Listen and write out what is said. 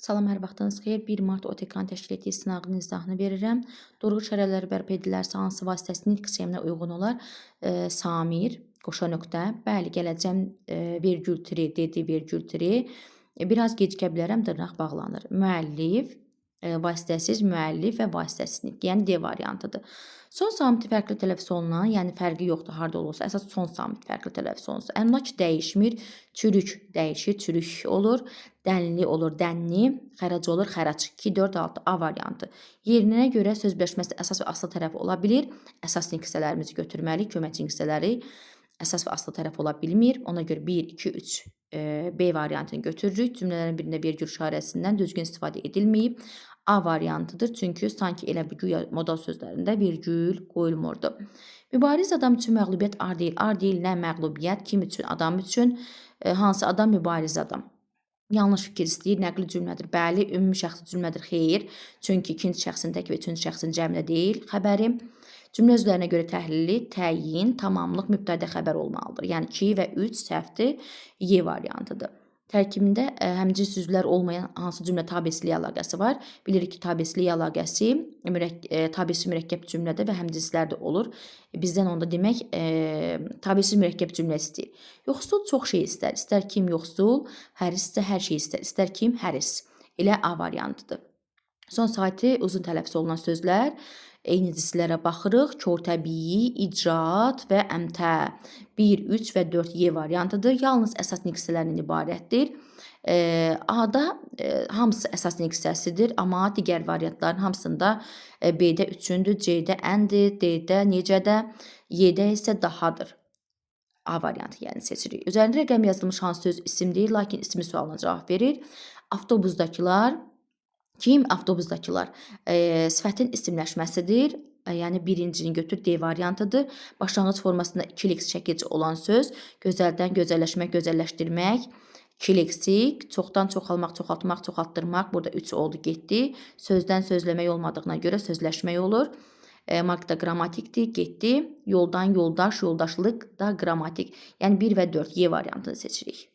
Salam, hər vaxtınız xeyir. 1 mart OTK-nın təşkil etdiyi sınağın izahını verirəm. Durğu işarələri bərpa edilərsə hansı vasitəsi nitq sxeminə uyğun olar? Samir, qoşa nöqtə. Bəli, gələcəm, vergül tiri dedi, vergül tiri. Biraz gecikə bilərəm, dırnaq bağlanır. Müəllif, vasitəsiz müəllif və vasitəsiz nitq, yəni D variantıdır. Son samiti fərqli tələffüz olunan, yəni fərqi yoxdur harda olursa, əsas son samit fərqli tələffüz olunsa. Əmlak dəyişmir, çürük dəyişir, çürük olur, dənli olur, dənli, xərac olur, xərac. 2, 4, 6 A variantı. Yerinə görə söz birləşməsi əsas və asıl tərəfi ola bilir. Əsas hissələrimizi götürməliyik, köməkçi hissələri əsas və asıl tərəf ola bilmir. Ona görə 1, 2, 3 B variantını götürürük. Cümlələrin birində vergül işarəsindən düzgün istifadə edilməyib. A variantıdır. Çünki sanki elə bir güya modal sözlərində vergül qoyulmurdu. Mübariz adam üçün məğlubiyyət ar deyil. Ar deyil nə məğlubiyyət, kim üçün, adam üçün, hansı adam mübariz adam. Yanlış fikir istəyir, nəqli cümlədir. Bəli, ümumi şəxsi cümlədir. Xeyr. Çünki ikinci şəxsin tək və üçüncü şəxsin cəmində deyil xəbəri. Cümlə üzvlərinə görə təhlili, təyin, tamamlıq, mübtədə xəbər olmalıdır. Yəni 2 və 3 səhvdir. Y variantıdır. Tərkibində həmcins üzvlər olmayan hansı cümlə tabesiliyə əlaqəsi var? Bilirik ki, tabesiliyə əlaqəsi tabesiz mürəkkəb cümlədə və həmcinslərdə olur. Bizdən onda demək tabesiz mürəkkəb cümlə istəyir. Yoxsul çox şey istər. İstər kim yoxsul, həris isə hər şey istər. İstər kim həris. Elə A variantıdır. Son saiti uzun tələffüz olunan sözlər. Eyni cinslərə baxırıq. Kor təbii, icraat və əmtə. 1, 3 və 4 Y variantıdır. Yalnız əsas nitq hissələrindən ibarətdir. A-da hamısı əsas nitq hissəsidir, amma digər variantların hamısında B-də 3-ündür, C-də N-dir, D-də necədə, Y-də isə dahadır. A variantı yəni seçirik. Üzərində rəqəm yazılmış hansı söz isim deyil, lakin ismi sualına cavab verir. Avtobusdakılar. Kim? Avtobusdakılar. Sifətin isimləşməsidir. Yəni birincini götür, D variantıdır. Başlanğıc formasında iki leksik şəkilçi olan söz gözəldən gözəlləşmək, gözəlləşdirmək. İki leksik, çoxdan çoxalmaq, çoxaltmaq, çoxaltdırmaq. Burada 3 oldu, getdi. Sözdən sözləmək olmadığına görə sözləşmək olur. Mark da qrammatikdir, getdi. Yoldan yoldaş, yoldaşlıq da qrammatik. Yəni 1 və 4 Y variantını seçirik.